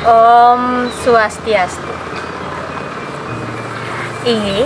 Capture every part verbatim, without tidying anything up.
Om Swastiastu. Inggih,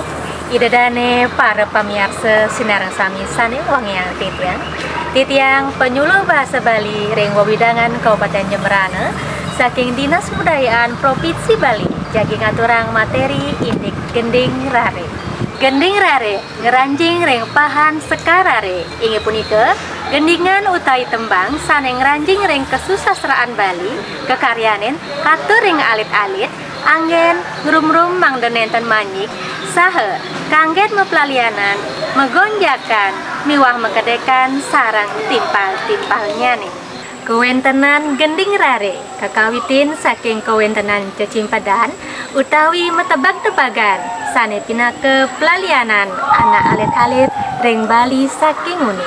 Ida dane para pamiarsa sinareng sami sane wangiang titiang. Titiang panyuluh basa Bali ring wewidangan Kabupaten Jembrana saking Dinas Kebudayaan Provinsi Bali jagi ngaturang materi indik gending rare. Gending rare ngranjing ring pahan Sekar Rare, inggih punika gendingan utawi tembang sane ngranjing ring kasusastraan Bali, kakaryanin katur ring alit-alit, anggen ngrumrum mangda nenten manyik, saha kanggen maplalianan, magonjakan, miwah makedekan sareng timpal-timpalnyane. Kawentenan gending rare kakawitin saking kawentenan cecimpedan utawi matebag-tebagan sane pinaka plalianan anak alit-alit ring Bali saking nguni.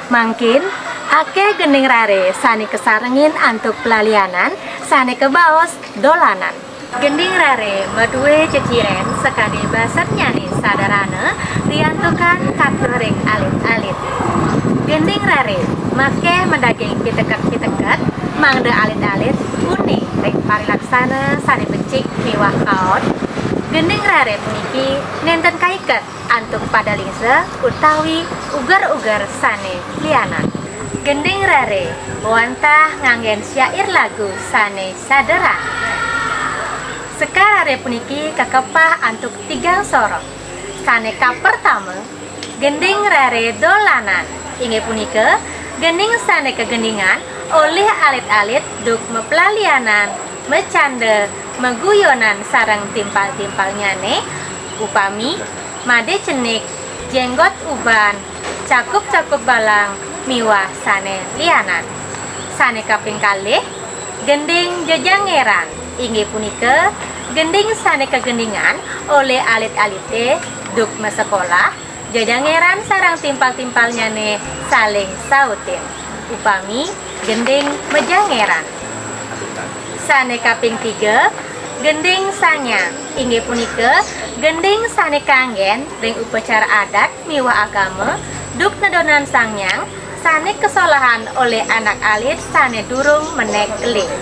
Mangkin akeh gending rare sane kasarengin antuk plalianan sane kabaos dolanan. Gending rare madue ceciren sakadi basannyane sadarana riantukan katur ring alit-alit. Gending rare makeh madaging piteket-piteket mangda alit-alit uning ring parilaksana sane becik miwah aon. Gending rare puniki nenten kaiket antuk pada lingsa utawi uger-uger sane lianan. Gending rare wantah nganggen syair lagu sane saderana. Sekar rare puniki kakepah antuk tigang sorok. Sane kapertama, gending rare dolanan. Inggih punika, gending sane kagendingan olih alit-alit duk maplalianan, macanda, maguyonan sareng timpal-timpalnyane, upami made cenik, jenggot uban, cakup-cakup balang, miwah sane lianan. Sane kaping kalih, gending jejangeran, inggih punika gending sane kagendingan olih alit-alite duk masekolah, jejangeran sareng timpal-timpalnyane saling sautin. Upami gending majangeran. Sane kaping tiga, gending sangyang, inggih punika gending sane kanggen ring upacara adat miwah agama, duk nedonan sangyang sane kasolahan olih anak alit sane durung menek keling.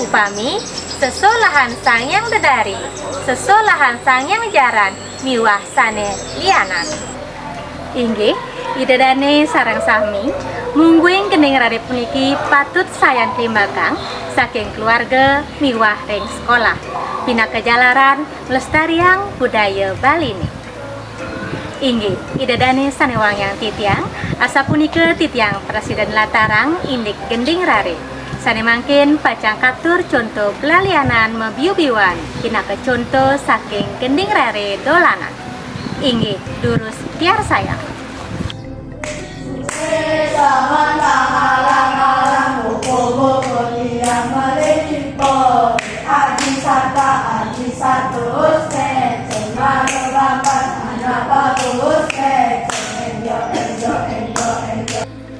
Upami, sesolahan sangyang dedari, sesolahan sangyang jaran, miwah sane lianan. Inggih, Ida dane sareng sami, mungguing gending rare puniki patut sayan klimbakang saking keluarga miwah ring sekolah, pinaka jalaran nglestariang budaya Baline. Inggih, Ida dane sane wangiang titiang, asapunika titiang prasida nlatarang indik gending rare. Sane mangkin pacang katur conto plalianan mabiu-biuan, pinaka conto saking gending rare dolanan. Inggih, durus piarsayang.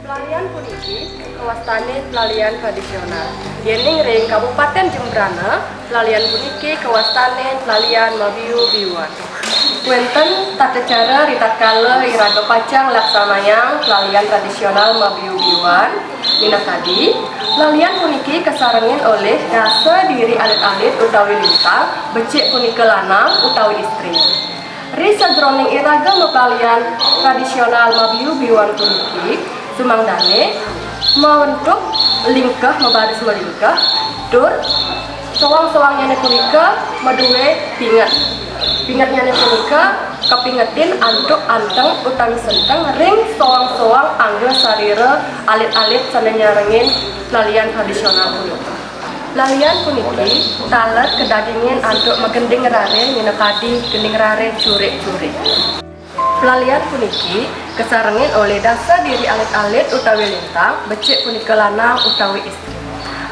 Plalian puniki kawastane plalian tradisional. Yening ring Kabupaten Jembrana, plalian puniki kawastane plalian mabiu-biuan. Wenten tata cara ritatkala iraga pacang laksanayang plalian tradisional mabiu-biuan. Minakadi, plalian puniki kasarengin olih dasa diri alit-alit utawi lintang, becik punika lanang utawi istri. Ri sajeroning iraga maplalian tradisional mabiu-biuan puniki, sumangdane mawentuk lingkah mabaris malingkah, tur soang-soangnyane punika madue pinget. Pingetnyane punika kapingetin antuk anteng utawi senteng ring soang-soang angga sarira alit-alit sane nyarengin plalian tradisional punika. Plalian puniki taler kadagingin antuk magending rare minakadi gending rare curik-curik. Plalian puniki kasarengin olih dasa diri alit-alit utawi lintang, becik punika lanang utawi istri.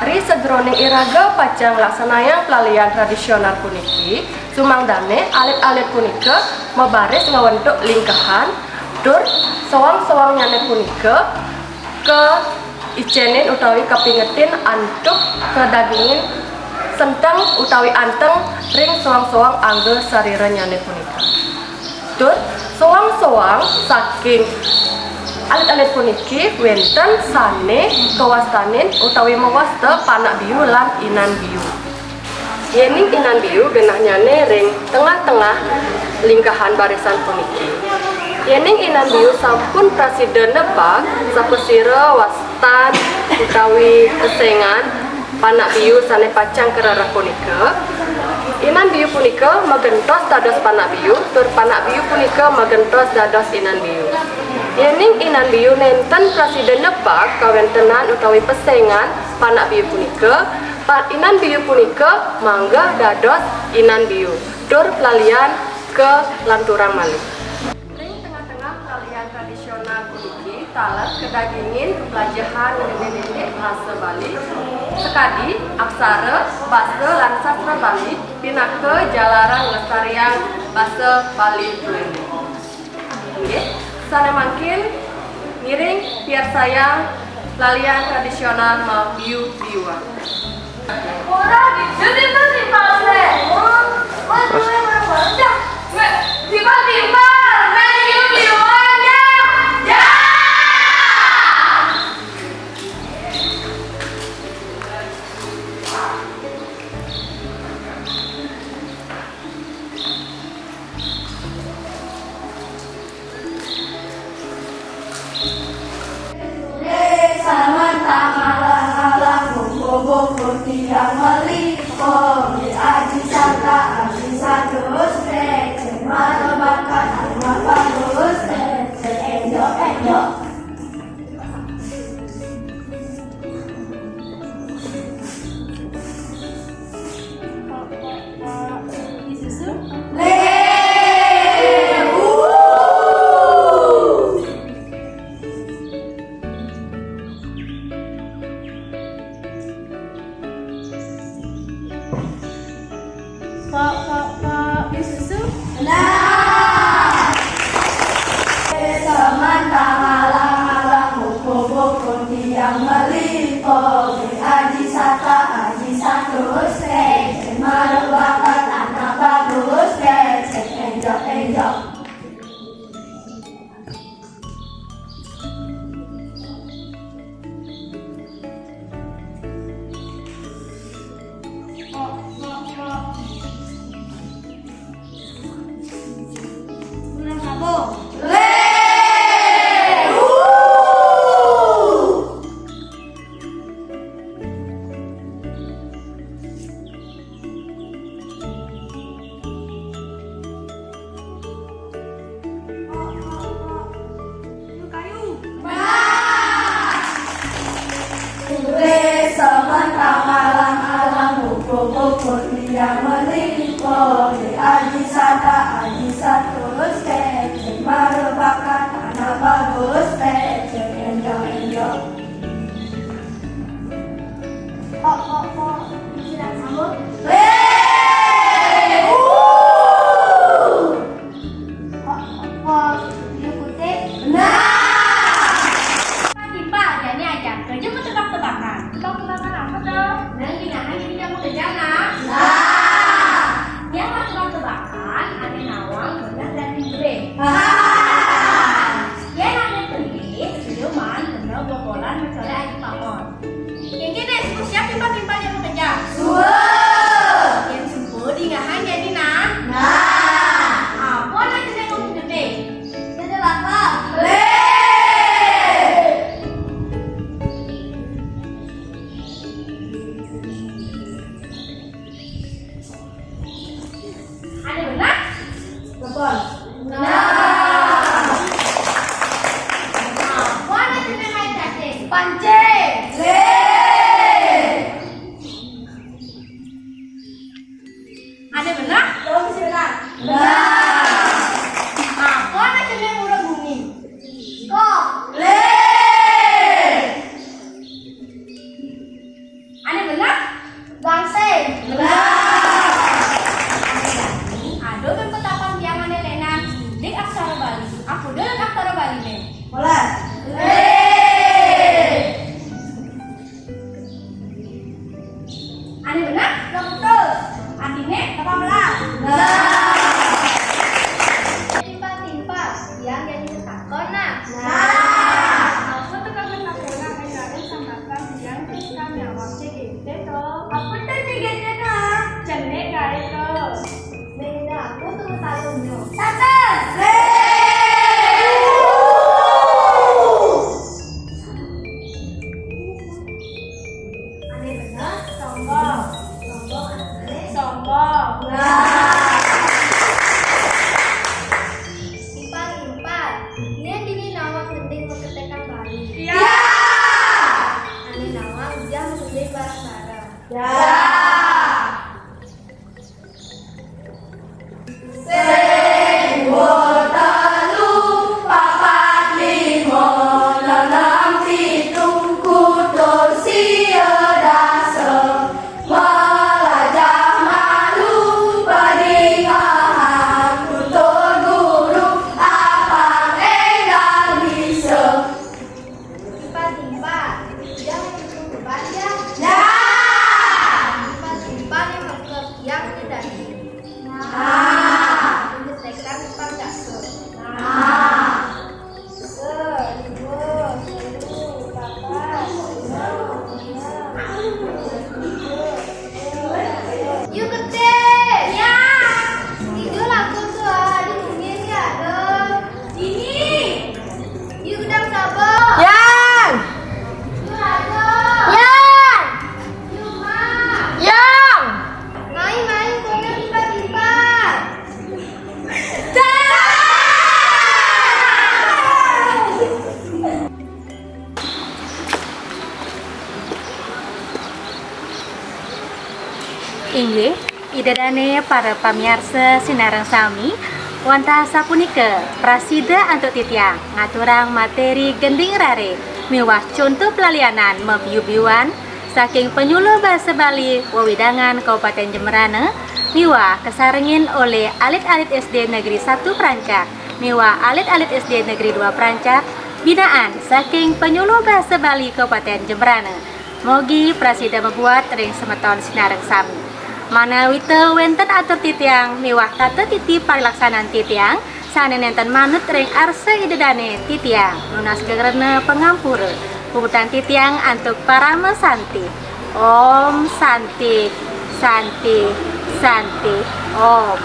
Ri sajeroning iraga pacang laksanayang plalian tradisional puniki, sumangdane alit-alit punika mabaris ngawentuk lingkehan, tur soang-soangnyane punika kaicenin utawi kapingetin antuk kadagingin senteng utawi anteng ring soang-soang angga sariranyane punika. Tur soang-soang saking alit-alit puniki wenten sane kawastanin utawi mawasta panak biu lan inan biu. Yéning inan biu genahnyane ring tengah-tengah linggahan barisan puniki. Yéning inan biu sampun prasida nebak sapasira wastan utawi pesengan panak biu sane pacang karereh punika, inan biu punika magentos dados panak biu, tur panak biu punika magentos dados inan biu. Yéning inan biu nenten prasida nebak kawentenan utawi pesengan panak biu punika, pa-, inan biu punika mangga dados inan biu, tur plalian kalanturang malih. Ring tengah-tengah plalian tradisional puniki taler kadagingin pelajahan ngeninin indik basa Bali, sakadi aksara, basa, lan sastra Bali pinaka jalaran nglestariang basa Bali tulinan. Inggih, sane mangkin ngiring piarsayang lalian tradisional mabiu-biuan. Ora dijudi terus di pasar. Wah, gue mau baca. Tiba-tiba mabiu-biuan ya. Ya. Kok, kok, kok, di susu? Benar. Semantang alang-alang, buku-buku tiang meli, oh, Aji Sata, Aji Satu, Stage, Malu Bakat, Anak Bagus, Stage, Enjok, Enjok. Ure semantang alang-alang, buku-buku tiang meli, oh, Aji Sata, Aji Satu, Stage, Malu Bakat, Anak Bagus, Stage, Enjok, Enjok. Kok, kok, kok, silang sambut. Hei! Uh! Kok, kok, kok, dia putih. Nah! Timpal, jani aja. Kerja mau tebak-tebakan. Tebak-tebakan apa tuh? Nanti nah, nanti dia mau kerja, nah. Nah! Dia mau tebak-tebakan, ada nawang, benar dan gue. Hahaha. Yén ané tengih, siuman, kena bobolan macolé aji pamon. Kéngkén, suba siap timpal-timpal yang makejang? Suba. Yén suba, dingehang jani nah. Nah. Apa ané jenéng wong gedé? Gedé bakal. Lé. Ada benar? Betul. Nah. Nah, apa ané jenéng main cacing? Pancing. Lé. Ada benar? Belum sih benar. Nah. Apa ané jenéng uler bumi? Kok. Lé. Ane bener? Gangsing. Bener. Ane jani, ada pang petapan tiang ane lenan, ngeninin aksara Bali. Apa dulunan aksara Baliné? Welas. Lé. Ane bener? Betul. Artiné delapan belas. Nah. Timpal-timpal, tiang jani tetakon, nah. Nah. Apa tukang tetakon, nah, kaya raden sambatan tiang terus kami awak cegete to. Apa to cegete, nah? Jani Timpal-timpal, né dini nawang gending maketékan Bali? Ya. Ané nawang jam gending bareng-bareng? Ya. Sing dua telu papat lima enam pitu kutus sia dasa. Melajah malu padingahan tutur guru apang énggal bisa. Timpal-timpal, jangan itu beban ya. Ya. Timpal-timpal yang mengkep yang tidak. Nah. Menyelesaikan timpal dasa. Nah. Yuk, Ketik. Ya. Tidur laku tuh, ah, di bumi ini ada. Sini. Yuk, gedang saba. Yang. Yuk, ada. Yang. Yuk, Ma. Yang. Main-main, kono timpal-timpal. Inggih, Ida dané para pamiarsa sinareng sami, wantah sapunika prasida antuk titiang ngaturang materi gending raré miwah conto pelalianan mabiu-biuan saking Panyuluh Basa Bali Wewidangan Kabupaten Jembrana miwah kasarengin olih alit-alit S D Negeri satu Prancak miwah alit-alit S D Negeri dua Prancak binaan saking Panyuluh Basa Bali Kabupaten Jembrana. Mogi prasida mabuat ring semeton sinareng sami. Manawita wénten atur titiang miwah tata titi parilaksanan titiang sané nénten manut ring arsa Ida dané titiang nunas geng rena pangampura. Puputang titiang antuk parama santi. Om Santi, Santi, Santi, Om.